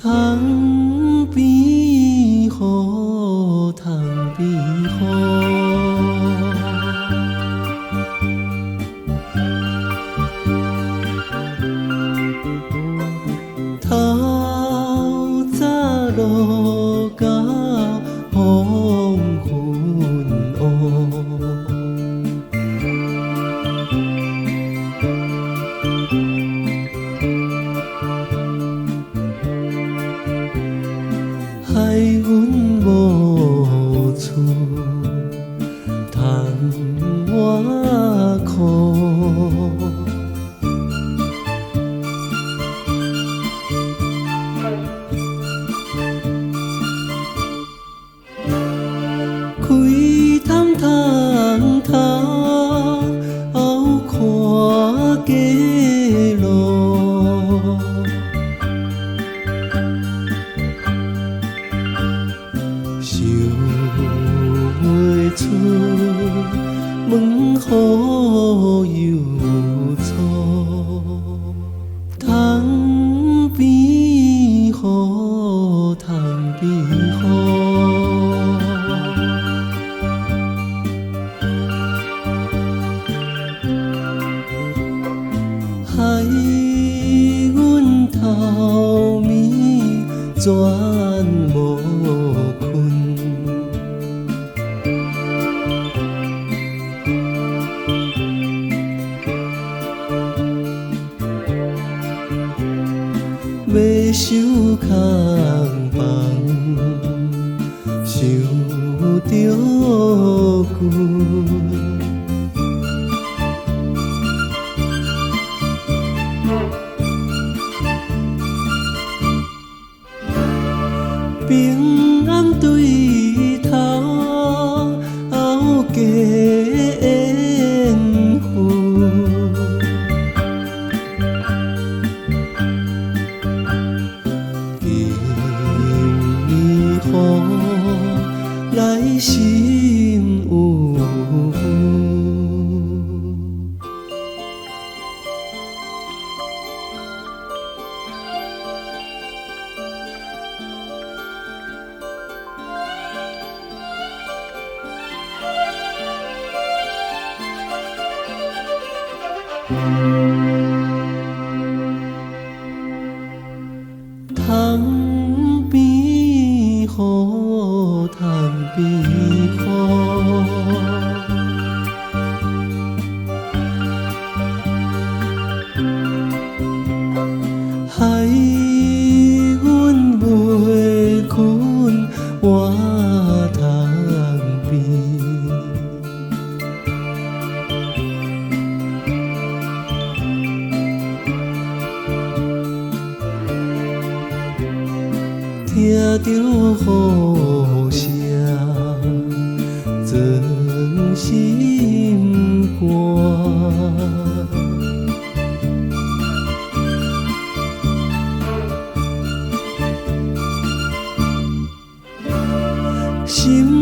窗邊雨，窗邊雨。透早落到黃昏烏，害阮無厝通倚靠。開探窗頭看街路，想袂出门户有错，窗邊雨，窗邊雨。害阮頭暝全無睏，欲收空房，想著舊。平安對頭加緣分，今年雨來心有份。窗邊雨，窗邊雨。害阮袂睏倚窗邊，聽著雨聲，裝心肝。心